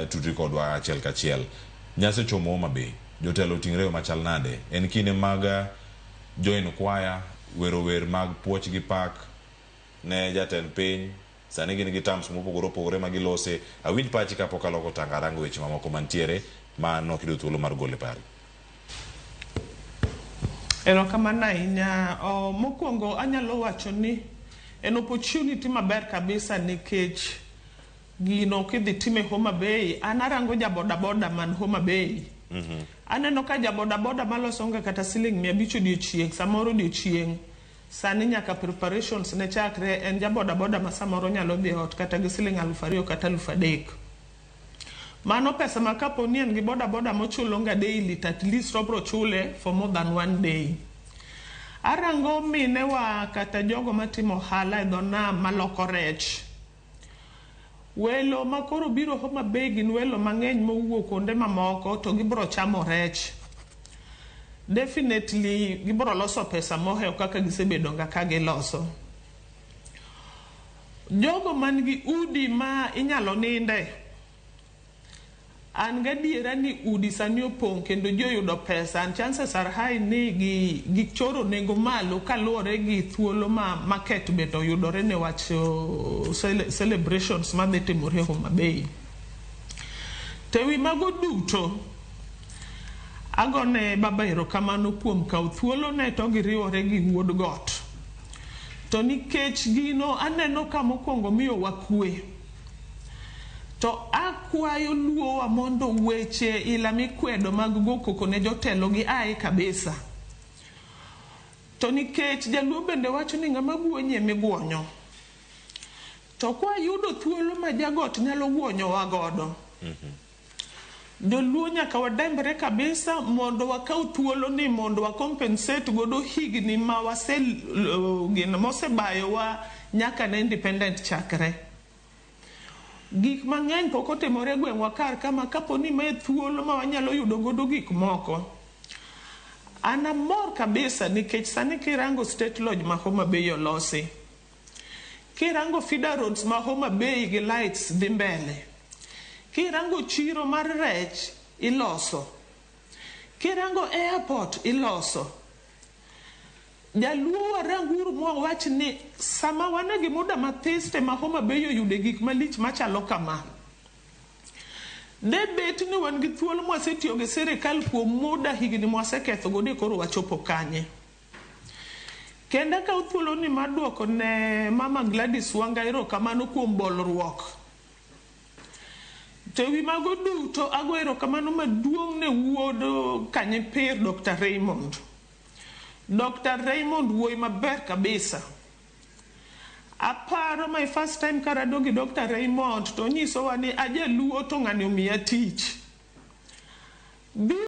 Tudri kodwa achiel kachiel. Nyasi ochomo Homa Bay. Jotelo oting're yo machal nade? En kinde mag join kwaya, wero wer mag puoch gi pak ne jatend piny. Sani gin gi terms mopogore opogore ma gilose. Awinj pachi kapok aloko tanga arango weche mamoko mantiere ma nok iyudo thuolo mar golo e pari. Erokamano ahinya. Mokwongo anyalo wacho ni en opportunity maber kabisa nikech gino kidhi time Homa Bay, an arango ja boda boda man Homa Bay. Aneno ka ja boda boda maloso nga kata siling 500 odiochieng', samoro odiochieng'. Sani nyaka preparations ne chakre en ja boda boda ma samoro nyalo dhi ot kata gi siling 2000 kata 3000. Mano pesa ma kapo ni en gi boda boda mochulo nga daily to at least obro chule for more than one day. Arango minewa kata jogo matimo ohala e dho nam maloko rech. Welo makoro biro Homa Bay gin welo mang'eny mowuok kuonde mamoko to gibro chamo rech. Definitely gibro loso pesa mohewo kaka gisebedo ga ka giloso. Jogo man gi udi ma inyalo ninde, an gadiera ni udi sani opong' kendo ji oyudo pesa and chances are high ni gi gichoro nengo malo kaluwore gi thuolo ma market bende oyudore newach celebrations madhi timore Homa Bay. To ewi mago duto, agone baba erokamano kuom kawo thuolone to giriwore gi wuod got. To nikech gino aneno ka mokwongo miyowa kwe. To akwayo luowa mondo weche ila mikwedo mag go koko ne jotelo gi ae kabisa. To nikech jaluo bende wacho ni ng'ama guonyi emiguonyo. To kwayudo thuolo ma jagot nyalo guonyowa godo. Joluo nyaka wadembre kabisa mondo wakaw thuolo ni mondo wa compensate godo higni ma wase gino mosebayowa nyaka ne independent chakre. Gik mang'eny pok otimore e gweng'wa kar kama kapo ni mae thuolo ma wanyalo yudo godo gik moko. An amor kabisa nikech sani kirango State Lodge ma Homa Bay olosi. Kirango feeder roads ma Homa Bay gi lights dhi mbele. Kirango chiro mar rech iloso. Kirango airport iloso. Jaluo waranguru mwawach ni sama wan gi muda mathis te ma Homa Bay oyude gik malich machalo kama. De bet ni wan gi thuolo mwasetiyo gi sirikal kuom muda higni mwaseketho go de koro wachopo kanye. Kendo akawo thuolo ni mar duoko ne mama Gladys Wanga erokamano kuom bolruok. To ewi mago duto ago erokamano maduong' ne wuod Kanyipir Dr. Raymond. Dr. Raymond wuoyi maber kabisa. Aparo my first time karado gi Dr. Raymond to onyisowa ni ajaluo to ng'ani omiya tich.